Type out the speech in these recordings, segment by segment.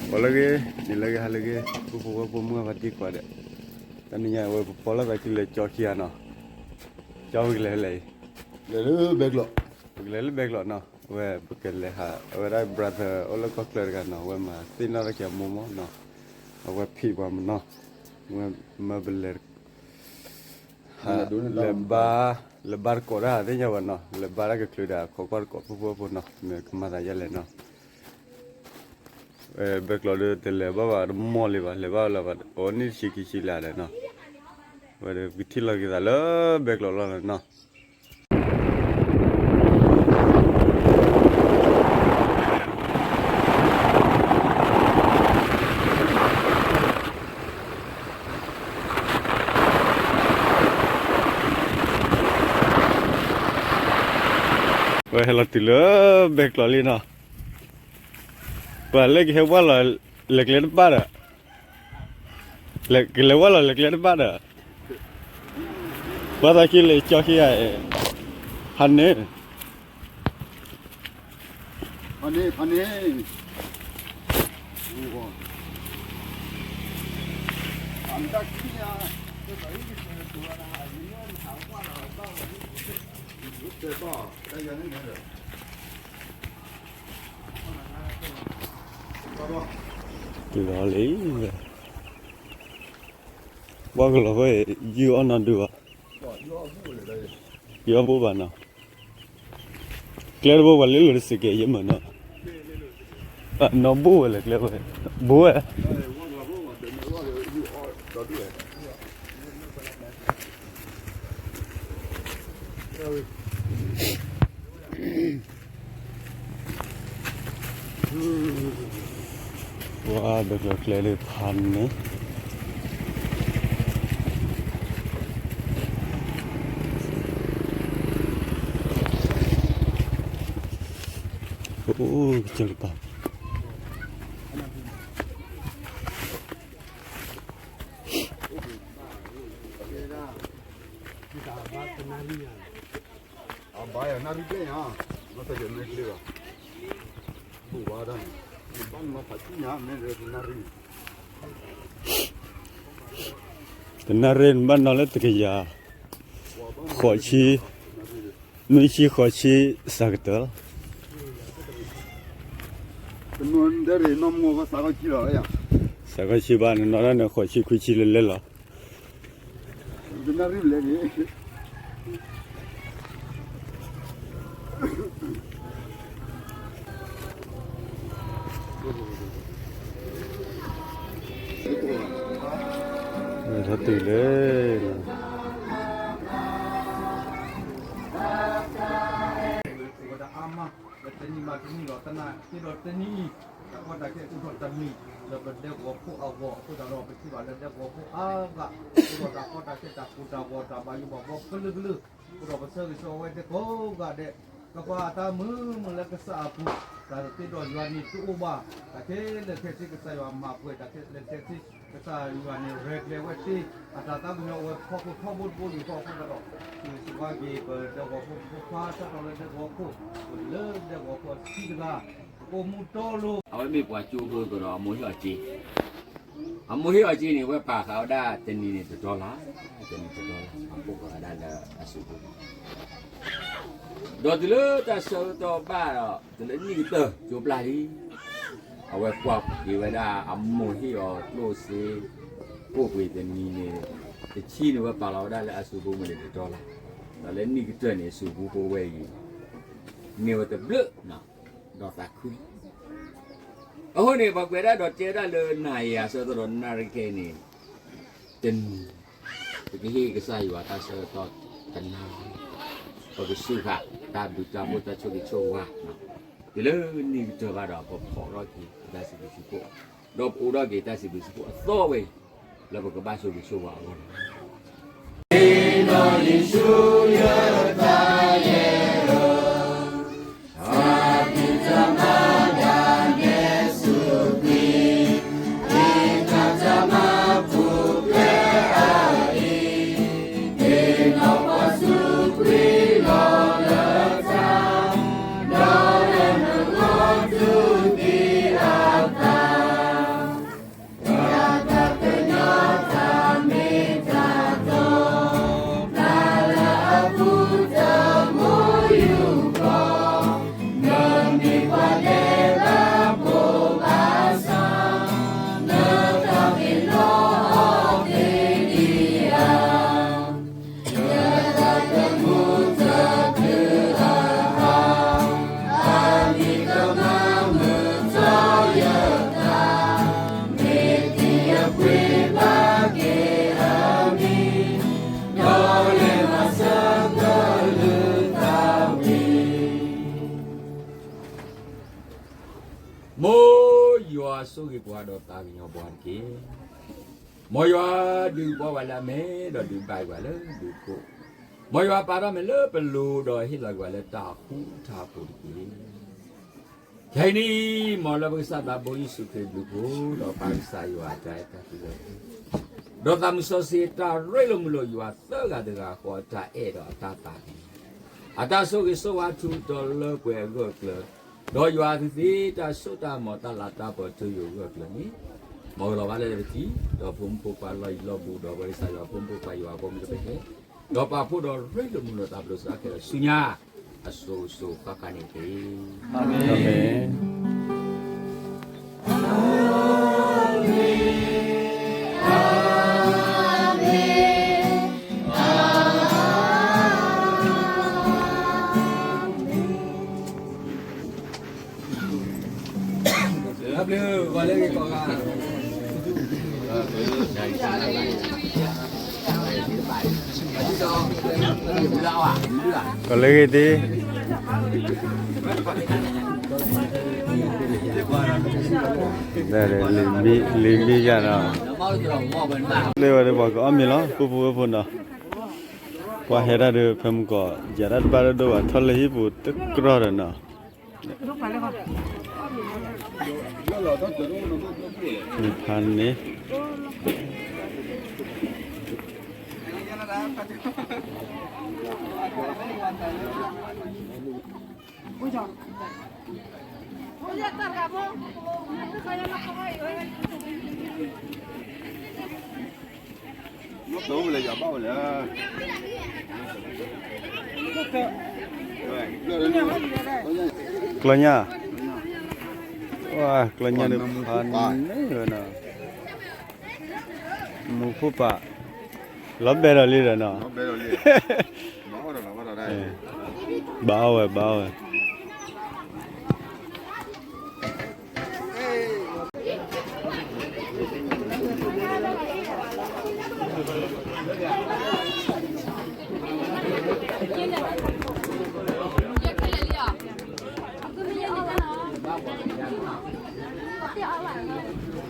ဂီၤလၢအဂ့ၤ, နံၤလၢအဂ့ၤ, ဟါလၢအဂ့ၤ, ပုၢ်ဖိဝဲၢ်ဖိမုၣ်အဖါတံၢ်ကိးဂၤဒဲး, တနံၤညါအံၤ ဝဲပပိာ်လိာ်သးခံလၢကၠီခံဂၤနီၤ, ကၠီဝံၤကလဲၤလဲၣ်အံၤ, လဲၤလၢဘဲကျိး, ပကလဲၤလၢဘဲကျိးနီၤ, အဝဲပကလဲၤဟး အဝဲဒၣ် brother အိၣ်လၢကီၢ်ချၢတဂၤနီၤ, အဝဲမၤသ့ၣ်နီၣ်ထီၣ်က့ၤအမိၢ်မးနီၤ, အဝဲဖံးပှၤမးနီၤ, ဝဲမၢပလဲၤ လဲၤဘါ, လဲၤဘါတကိးတၢ်သ့ၣ်ညါဘၣ်နီၤ, လဲၤဘါတၢ်ကချုးဒီးခိးကွၢ်တကိး ပုၢ်ဖိဝဲၢ်ဖိနီၤ, မ့ၢ်ကမၤသးဒ်လဲၣ်နီၤ, ဘဲကျိးဒီးတလဲၤဘၣ်ဘၣ်တမီၢ်လံဘၣ်, လဲၤဘၣ်လၢၤဘၣ် အီၤနံၣ်တဆံခံဆံလၢ်ဒီးနီၤ, ဝဲဒီးပကထံၣ်လိာ်က့ၤသးလၢဘဲကျိးလီၤနီၤ. ဝဲဟဲလီၤတုၤလၢဘဲကျိးလံနီၤ, ပှၤလၢကဟဲဝဲလီၤလဲၤကျဲတဘၣ်ဒီး, ကလဲၤဝဲလီၤလဲၤကျဲတဘၣ်ဒီး, ဘၣ်သးက့ၤလၢကၠီခံဂၤ, ဟးန့ၣ် ဖန့ၣ်, ဖန့ၣ်, တုၤလီၤလံ, ဘၣ်ကလီၤဝဲ, ယုၢ်အီၣ်နီၢ်ဒုးဘၣ်, ယုၢ်အီၣ်ဘိဘၣ်နီၤ, ကျဲတဘိပှၤလ့လိာ်တစ့ၢ်ကီးယဲၢ်မးနီၤ, နီၢ်ဘိဝဲလဲၣ်ကျဲဝဲ, ဘိဝဲ ပှၤဘဲကျိးကျဲလၢဖးန့ၣ်, အိၣ်ကစၢၢ်ကပၤ အဘါယၤနၣ်ရံၣ်ဘျဲၣ်ညါ, နီၢ်သကဲးမဲကျဲဘၣ်, ဘူးဘၣ်ဒၣ်န့ၣ်, နဘၣ်နီၢ်ဖးဆံညါ မ့ၢ်လၢတနၣ်ရံၣ်, တနၣ်ရံၣ်နဘၣ်နီၢ်လၢတကယၤ, ဃိးဆံ, နွံဆံဃိးဆံစှၤကတၢၢ်လီၤ, စှၤခီဆံဘၣ်န့ၣ် နီၢ်ဒၣ်န့ၣ် ဃိးဆံခွံဆံလၢလဲၣ်လီၤ. ထီၣ်တုၤလၢ တနံၤဘၣ်တနံၤဒီး သနာ်က့ဒီးတနံၤအံၤ တၢ်ကီတၢ်ခဲအိၣ်ထီၣ်တမံၤ လၢပဒဲကဝီၤဖိအဂီၢ်အဃိသတးဒီး ပထံၣ်ဘၣ်လၢဒဲကဝီၤဖိအါဂၤ အိၣ်ဒီးတၢ်ကီတၢ်ခဲတၢ်ကိၢ်တၢ်ဂီၤ တၢ်ဘၣ်ယိၣ်ဘၣ်ဘှီကလုာ်ကလုာ် အဃိဒီးပဆၢဂ့ၤဆၢဝါဝဲသ့ၣ်ကိးဂၤဒဲး ကပာ်အသးမုာ်မုာ်လၢကစၢ်အပူၤ တၢ်သ့ဒီးယွၤန့ၣ်တအိၣ်ဘၣ် တၢ်ခဲလၢာ်ခဲဆ့ကစၢ်ယွၤမၤပှဲၤ တၢ်ခဲလၢာ်ခဲဆ့ ကစၢ်ယွၤန့ၣ်ရဲၣ်ကျဲၤဝဲသ့ အတၢ်သးကညီၤဝဲဖီခိၣ်ထီဘိတဘိယူၢ်ဃီအဃိသတးဒီး ပဆၢဂ့ၤဆၢဝါက့ၤပဒဲကဝီၤဖိဖိခွါစးထီၣ်လၢဒဲကဝီၤဖိ လၢဒဲကဝီၤဖိအဆံတဂၤ ပကိးမူတီလိၤ အဝဲမ့ၢ်ပှၤကၠိဖိအသိးဒီး အမိၢ်ဟ့ၣ်အီၤစ့ အမိၢ်ဟ့ၣ်အီၤစ့န့ၣ် အဝဲပာ်ဃာ်ဝဲဒၣ်တနံၤန့ၣ်တတြီလၢ်, တနံၤတတြီလၢ် အကိးဃာ်ဝဲဒၣ်လၢအစုပူၤ ဒီးတုၤလၢတၢ်ဆၢကတီၢ်ဘၣ်ဒီး တုၤလၢနံၣ်ကတၢၢ်ကၠိပျၢ်လံ အဝဲကွၢ်က့ၤဝဲဒၣ်အမိၢ်ဟ့ၣ်အီၤကျိၣ်စ့ ကိၣ်ပှ့ၤတနံၤန့ၣ် တဆံန့ၣ်ဝဲပာ်လီၤဝဲဒၣ်လၢအစုပူၤမ့ၢ်န့ၣ်တတြီလၢ်, ဒီးလၢနံၣ်ကတၢၢ်န့ၣ် အစုပူၤဖိဝဲအံၤ န့ၢ်ဝဲတဘျုး ဒီးသးခု အဃိန့ၣ် ပှၤကွဲးဒၣ်ဒီးတဲဝဲဒၣ်လၢနၤယၤဆၢကတီၢ်ဒီးနၣ်ရံၣ်ခဲအံၤန့ၣ် တနံၤ ပကဟ့ၣ်ကစၢ်ယွၤတၢ်ဆၢကတီၢ်တနၤ, ပကစူးဃာ်တၢ်ဘျုးတၢ်ဖှိၣ်တၢ်ဆိၣ်ဂ့ၤဆိၣ်ဝါ, တုၤလၢနံၣ်ကတၢၢ်ဘၣ်ဒီး ပဖီၣ်ထီၣ်က့ၤတၢ်စံးဘျုးစံးဖှိၣ်, ဒီးပအိးထီၣ်က့ၤတၢ်စံးဘျုးစံးဖှိၣ်အသီဝဲအံၤ လၢပကဘၣ်ဆိၣ်ဂ့ၤဆိၣ်ဝါအဂီၢ်လီၤ. ဆိၣ်ဂ့ၤပှၤဒီးသးကညီၤပှၤတက့ၢ်. မ်ယွၤဒုးကပီၤပှၤလၢအမဲာ် ဒီးဒုးဘၣ်က့ၤပှၤလၢဒုးခိၣ်, မ်ယွၤပာ်ထီၣ်မဲာ်လၢပလိၤဒီးဟ့ၣ်လီၤက့ၤပှၤလၢတၢ်ဃူတၢ်ဖိးတက့ၢ်. ခဲအံၤန့ၣ် မ်လၢပကစၢ်သးဘိယ့ၣ်ၡူးခရံာ်ဘျုးဖှိၣ် ဒီးပၢ်ကစၢ်ယွၤအတၢ်အဲၣ်တၢ်ကွံ ဒီးသးစီဆှံတၢ်ရ့လိာ်မုာ်လိာ်ယွၤသၢဂၤတဂၤဃီအတၢ်အဲၣ်ဒီးအတၢ်သးန့ၣ်, အတၢ်ဆိၣ်ဂ့ၤဆိၣ်ဝါထုးထီၣ်လၢပှဲၤအဂၢၢ်အကျၢၤ, ဒီးယွၤအကသ့တၢ်စိတၢ်ကမီၤတၢ်လၤတၢ်ပီၤတုၤယိာ်အဂၢၢ်အကျၢၤန့ၣ်, မ်အလီၤဘၣ်လၢပထံ, ဒီးဖိမုၣ်ဖိခွါလီၢ်ယံၤလီၢ်ဘူး ဒီးပကစၢ်ယွၤဖိမုၣ်ဖိခွါယွၤအဖိမုၣ်ကပ့ၤဟဲ, ဒီးပာ်ဖှိၣ်ဒီးရ့လိာ်မုာ်လိာ်သးဘျိးစးခဲလၢာ်ဆူညါ အစိၤစိၤဃၣ်ဃၣ်န့ၣ်တက့ၢ်. အၤမ့ၣ်. ကီးလၢဂ့ၤသ့, လံာ်မံယၤနီၤ, လၢဝဲဒၣ်ပှၤကအီၣ်မ့ၤလီၤ ပုၢ်ဖိဝဲၢ်ဖိနီၤ, ပှၤဟဲ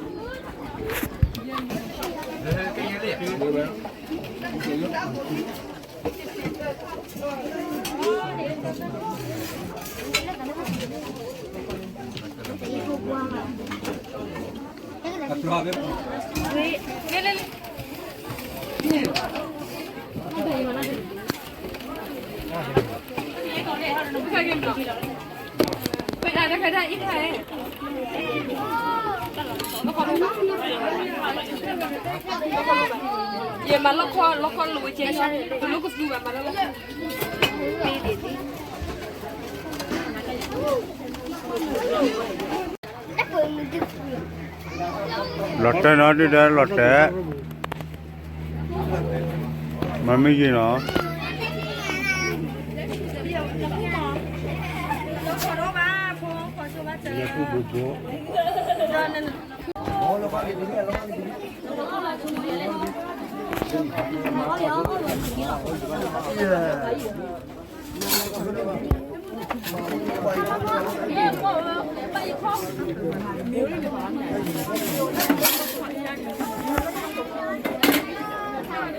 တၢ်ဒီးဖဲမုၢ်ကီး ယၤတၢ်တဘၣ်လၢဒိၣ်ဘၣ် ထီၣ်လၢဟံၣ်ပူၤတကြၢးဒီးနီၤ မ့ၢ်ဖးန့ၣ်, ကျီညါ, ကျီညါဒုးဖးန့ၢ်ဝဲနီၤ, မူခိၣ်ပာ်, လီၤ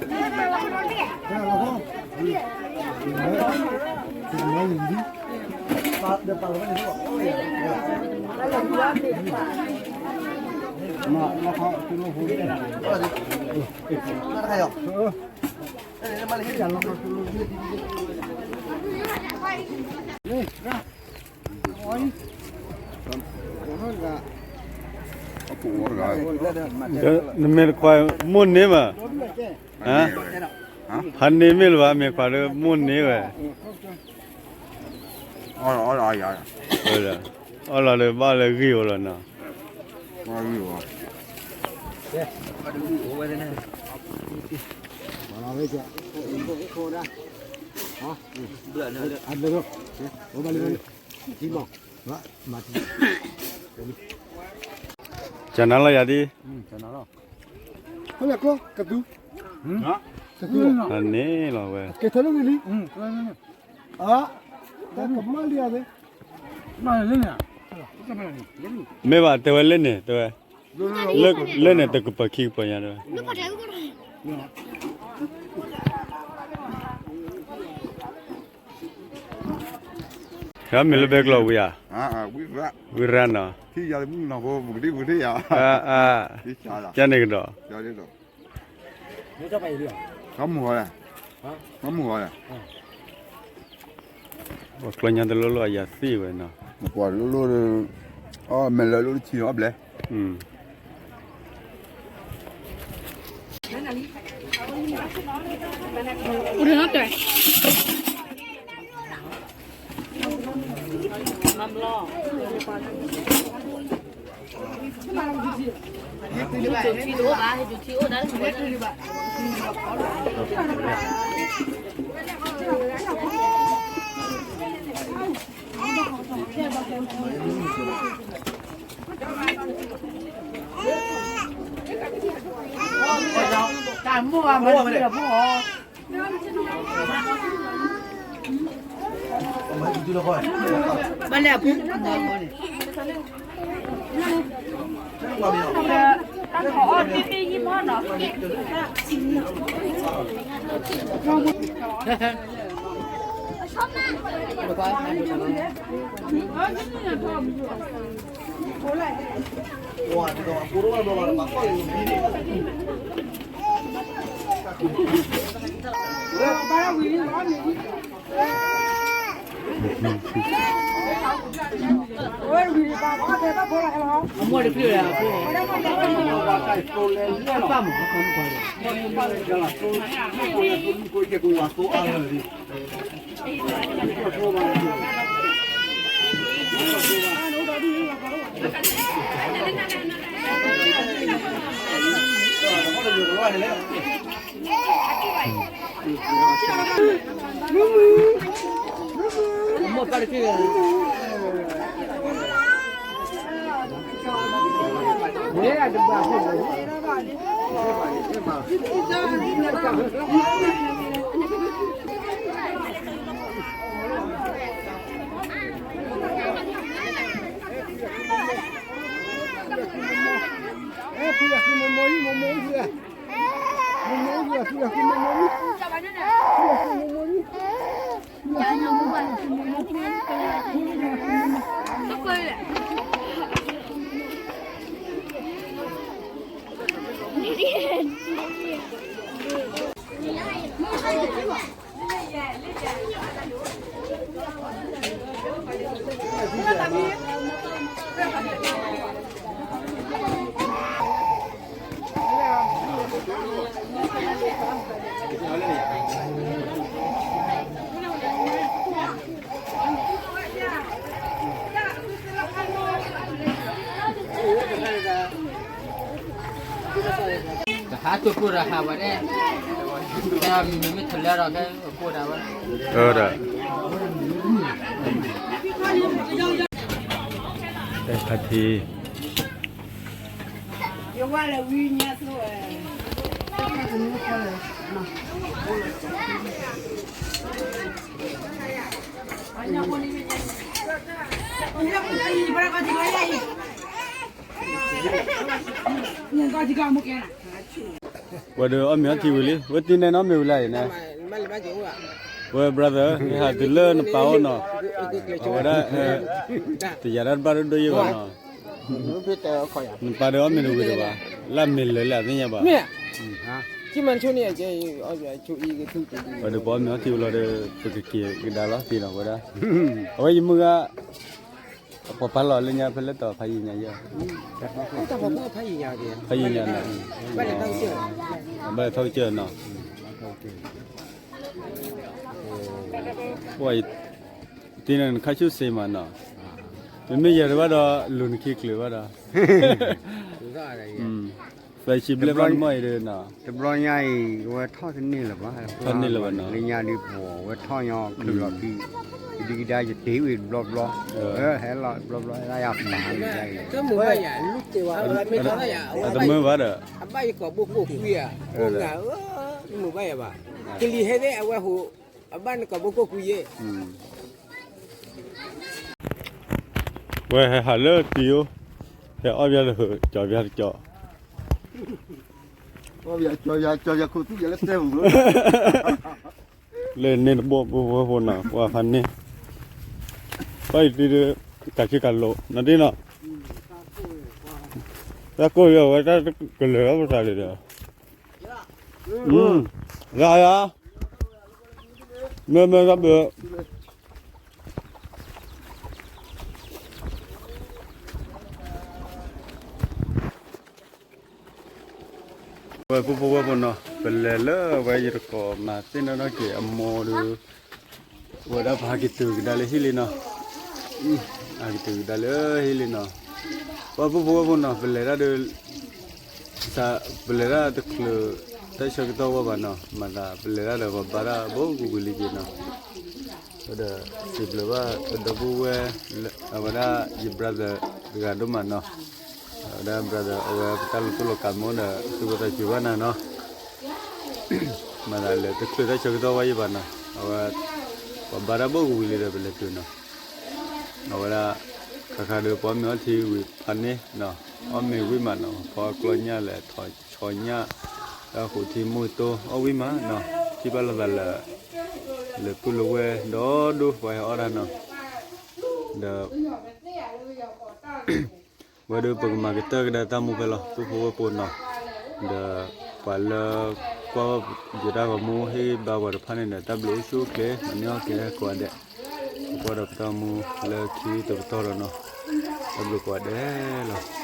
ဘဲဒီးလံဒီးနီၤ, ဘၣ်အီၣ်ဝဲ ဘၣ်အီၣ်ဝဲ ယမၤလီၢ်ခီ လီၢ်ခီလိာ်ဝဲကဲ, ပလိၣ်ကသူဘၣ်မၤလီၢ်ခီ. လီၤတဲာ်နီၤ ဒုၣ်ဒါလီၤတဲာ်, မၤမ့ၢ်ယံၤနီၤ.နမ့ၢ်တခွါ မိၢ်န့ၢ်မး, ဟးန့ၢ်မ့ၢ်လၢၤဘၣ် မ့ၢ်ခွါဒီးမိၢ်န့ၢ်ဝဲ, အီၣ်လီၤလၢဘၣ်လၢဂံၢ်အိၣ်လီၤနီၤ. ကနၤလီၤယၤဒ်, အန့ၣ်လီၤဝဲ, ကမၣ်လံဧါ, မ့ၢ်ဘၣ်တဲဝဲလၢန့ၣ် တဲဝဲ, လၢန့ၣ်တကပၤခံကပၤညါတဲဝဲ, မ့ၢ်လၢဘဲကျိာ်ဝံၤဧါ, ဝံရၣ်နီၤ, ကန့ၣ်ကဒီး, ပှၤကျီညါတလိၣ်လိၣ်အယၤသ့ဝဲနီၤ, ပှၤလိၣ်လိၣ်ဒီး, အီၣ်မဲာ်လၢလိၣ်တဆံအီၣ်ဘျဲၣ် တဟးတိၢ်ကိၢ်ဒီးဟးဝဲဒၣ်, တၢ်မ့ၢ်မ့ၢ်ထူၣ်လၢဒီးဖဲအကိၢ်ဒၣ်ဝဲ, အၢဒီး, ဖါထံ ဝဲဒီးအီၣ်မ့ၤအီထံဝံၤလံ, ဝဲတံၤန့ၣ်နီတမ့ၢ်ဝံၤလၢ်အံၤန့ၣ်, ဝဲ brother နဟးတုၤလၢနပၢ်အိၣ်နီၤ, အဝဲဒၣ်, တယာ်ဒၣ်တဘၣ်ဒိၣ်ဒိၣ်ယဲၢ်ဘၣ်နီၤ, နပၢ်ဒီးအီၣ်မ့ၤတဝံၤဒံးဘၣ်, လၢအမ့ၢ်လၢာ်လၢအသ့ၣ်ညါဘၣ်, ဝဲဒီးပအီၣ်မ့ၤအီထံဝံၤလီၤဒီး ပကက့ၤကဒါလီၤသ့နီၤဝဲဒၣ်, အဝဲယမုၢ်ဂၤ အပှၤပာ်လီၤလၢညါဖဲလဲၣ်တီၤဖးယံာ်ညါယဲၢ်, ဖးယံာ်ညါနီၤ, ဘၣ်လဲၤထီၣ်ကစၢၢ်နီၤ, ပှၤတံၤန့ၣ်နခါဆူၣ်စ့မးနီၤ, မ့မ့ၢ်ယၤတဘၣ်ဒီး လူၤနခံချုးဘၣ်ဒီး သၢဆံဘျဲၣ်ဘၣ်နမီၢ်အံၤဒီးနီၤ, တဘျီညါအံၤ အဝဲထီၣ်တန့ၢ်လၢၤဘၣ်, ထီၣ်တန့ၢ်လၢၤဘၣ်နီၤ, လၢညါဒ်ပှၤ အဝဲထီၣ်ညီချုးလီၤခံ, ကဒံကဒါယတ့ဝံၤတဘျီဘျီ, ဟဲလီၤတဘျီဘျီ ဟဲလၢယပာ်န့ၣ်, အတမုာ်ဘၣ်ဒီး, အဘၣ်ယကိာ်ဘိကိာ်ကွံဧါ, အိၣ်နၤဧၢ, တမုာ်ဘၣ်ယၤဘၣ်, ကလံၤဟဲသ့ၣ်အဝဲဟိး, အဘၣ်နကိာ်ဘိကိာ်ကွံယဲၢ် ဝဲဟဲဟးလၢတံၤဧိၤ, ဟဲအီၣ်ဘၣ်တဟၢၣ် ကၠီဘၣ်တကၠီ, လၢန့ၣ်တဘိ ပဖိဝဲၢ်ဖိနီၤ ပှၤဖးန့ၣ်, ပှၤအံၤတံၤဒီး ကးဆ့ကၤလိာ် နဒ်နီၤ, တၢ်ကိၢ်ယၤဝဲတၢ်ကလၢာ်လီၤပသးလံဒီး, ယၤယၤ, မ့ၢ်မ့ၢ်တၢ်ဘျုး ဝဲၢ်ဖိဝဲၢ်ဖိနီၤ ပလဲၤလၢဝဲယတကိးမၤသ့ၣ်နီၣ်ထီၣ်က့ၤ အမိၢ်ဒီး ဝဲဒၣ်ပဟးက့ၤတုၤကဒါလၢဟံၣ်လံနီၤ, ဟးက့ၤတုၤကဒါလၢဟံၣ်လံနီၤ, ဝဲၢ်ဖိဝဲၢ်ဖိနီၤ ပလဲၤတၢ်ဒီး ပလဲၤတၢ်တချုးတၢ်ဆၢကတီၢ်ဝဲဘၣ်နီၤ, မၤသးပလဲၤတၢ်ဒီးပဘါတၢ်ဘိကဝံၤလံက့ၤနီၤ, ဒီးစံးဘျုးဘၣ်ပဒီပုၢ်ဝဲၢ် အဝဲဒၣ်ယ brother တဂၤဒိၣ်မးနီၤ, အဝဲဒၣ် brother အဝဲပတၢ်လီၤတိၢ်လီၤကးမ့ၢ်အိၣ်ဒီး သုဝဲသးစူၤဘၣ်နၤနီၤ, မၤသးလဲၤတချုးတၢ်ဆၢကတီၢ်ဝဲယံၤဘၣ်နီၤ, အဝဲ ပဘါတၢ်ဘိကဝံၤလံဒီးပလဲၤတုၤနီၤ, အဝဲဒၣ် ခါခါဒီးပအီၣ်မ့ၤအီထံဝံၤဖးန့ၢ်နီၤ, အီၣ်မ့ၤဝံၤမးနီၤ ဖီကျီညၣ်လဲၤထီၣ်ဆီညၣ်, တၢ်ဃိးထံမူတိၢ်အီၣ်ဝံၤမးနီၤ, ထံၣ်ဘၣ်လိာ်သးလၢ လၢပုၢ်လၢဝဲၢ်ဒီဒူၣ်ပှၤဟဲအီၣ်တၢ်နီၤ, ဒီး ဝဲဒၣ်ပကမၤကတၢၢ်ကဒါတၢ်မူဖဲလီၤ ပုၢ်ဖိဝဲၢ်ဖိနီၤ, ဒီးပှၤလၢကွၢ်ယတၢ်ဂီၤမူဟ့ၣ်ဘါပှၤတဖၣ်န့ၣ်ဒီး တၢ်ဘျုးအိၣ်ဆူၣ်အိၣ်ချ့ မၤန့ၢ်အီၣ်ကဲကိးဂၤဒဲး, ပကွၢ်ဒီးပတၢ်ဂီၤမူလၢခံတပတီၢ်ဒီးနီၤ, တၢ်ဘျုးကိးဂၤဒဲးလီၤ.